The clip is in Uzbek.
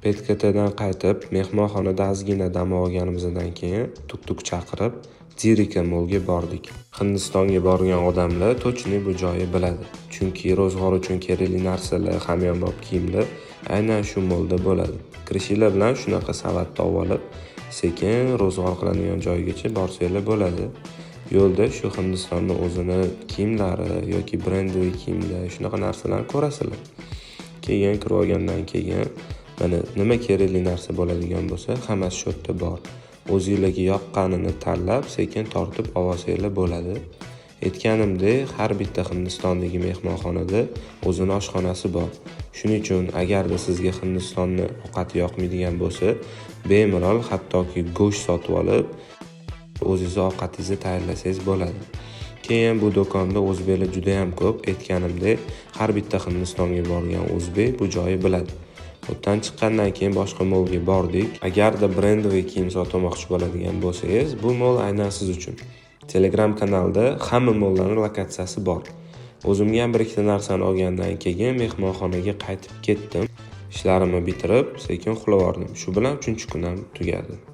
PTKTdan qaytib, mehmonxonada ozgina dam olganimizdan keyin tuk-tuk chaqirib, Tirika Mallga bordik. Hindistonga borgan odamlar точно bu joyni biladi. Chunki ro'zg'or uchun kerakli narsalar, hamyonbop kiyimlar aynan shu molda bo'ladi. Kirishinglar bilan shunaqa savatni olib, sekin ro'zg'or qiladigan joygacha borsanglar bo'ladi. Yo'lda shu Hindistonni o'zini kiyimlari yoki брендовый kiyimlar, shunaqa narsalarni ko'rasizlar. Keyin kirib olgandan keyin mana nima kerakli narsa bo'ladigan bo'lsa, hammasi shu yerda bor. O'zinglarga yoqqanini tanlab, sekin tortib olsanglar bo'ladi. Aytganimdek, har bitta Hindistondagi mehmonxonada o'zini oshxonasi bor. Shuning uchun agarda sizga Hindistonni ovqati yoqmaydigan bo'lsa, bemalol hattoki go'sht sotib olib, o'zingizni ovqatingizni tayyorlasangiz bo'ladi. Keyin bu do'konda o'zbeklar juda ham ko'p. Aytganimdek, har bitta Hindistonga borgan o'zbek bu joyni biladi. U yerdan chiqqandan keyin boshqa molga bordik. Agarda брендовый kiyim sotib olmoqchi bo'ladigan bo'lsangiz, bu mol aynan siz uchun. Telegram kanalda hamma mollarning lokatsiyasi bor. O'zimga ham bir ikkita narsani olgandan keyin mehmonxonaga qaytib ketdim. Ishlarimni bitirib, sekin uxlab yubordim. Shu bilan 3-kun ham tugadi.